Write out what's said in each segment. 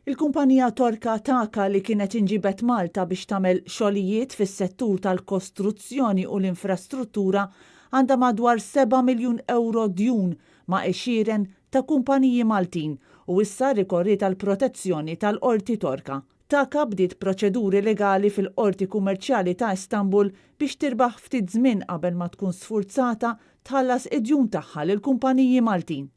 Il-kumpanija Torka Taka li kienet inġiebet Malta biex tagħmel xogħlijiet fis-settur tal-kostruzzjoni u l-infrastruttura għandha madwar seba' miljun ewro djun ma' għexieren ta' kumpaniji Maltin u issa rrikorriet għall-protezzjoni tal-Qorti Torka. Taka bdiet proċeduri legali fil-Qorti Kummerċjali ta' Istanbul biex tirbaħ ftit żmien qabel ma tkun sfurzata tħallas id-djun tagħha lill-kumpaniji Maltin.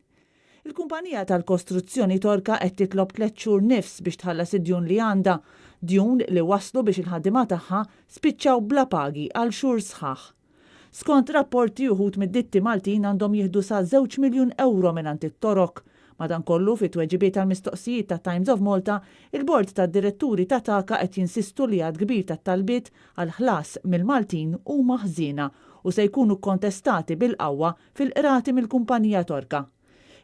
Il-kumpanija tal-kostruzzjoni Torka qed titlob tlett xhur nifs biex tħallas id-djun li għandha, djun li wasslu biex il-ħaddiema tagħha spiċċaw bla pagi għal xhur sħaħ. Skont rapporti uħud mid-ditti Maltin għandhom jieħdu sa żewġ miljun ewro mingħand it-Torok. Madankollu, fi tweġibiet għall-mistoqsijiet ta' Times of Malta, il-Bord tad-Diretturi ta' Taka qed jinsistu li għadd kbir ta' talbiet għal ħlas mill-Maltin huma ħżiena u se jkunu kkontestati bil-qawwa fil-qrati mill-kumpanija Torka.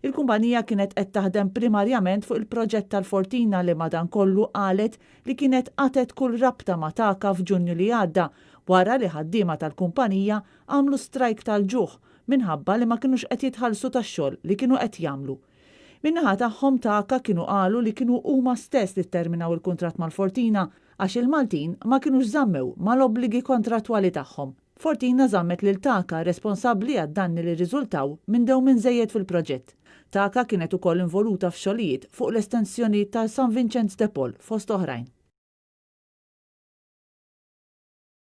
Il-kumpanija kienet qed taħdem primarjament fuq il-proġett tal-Fortina li madankollu qalet li kienet qatgħet kull rabta ma' Taka f'Ġunju li għadda wara li ħaddiema tal-kumpanija għamlu strajk tal-ġuħ minħabba li ma kinux qed jitħallsu tax-xogħol li kienu qed jagħmlu. Min-naħa tagħhom Taka kienu qalu li kienu huma stess li tterminaw il-kuntratt mal-Fortina għax il-Maltin ma kinux żammew mal-obbligi kontrattwali tagħhom. Fortina żammet lil Taka responsabbli għad-danni li rriżultaw minn dewmien żejjed fil-proġett. Taka kienet ukoll involuta f'xogħlijiet fuq l-estensjoni ta' San Vinċenz de Paul fost oħrajn.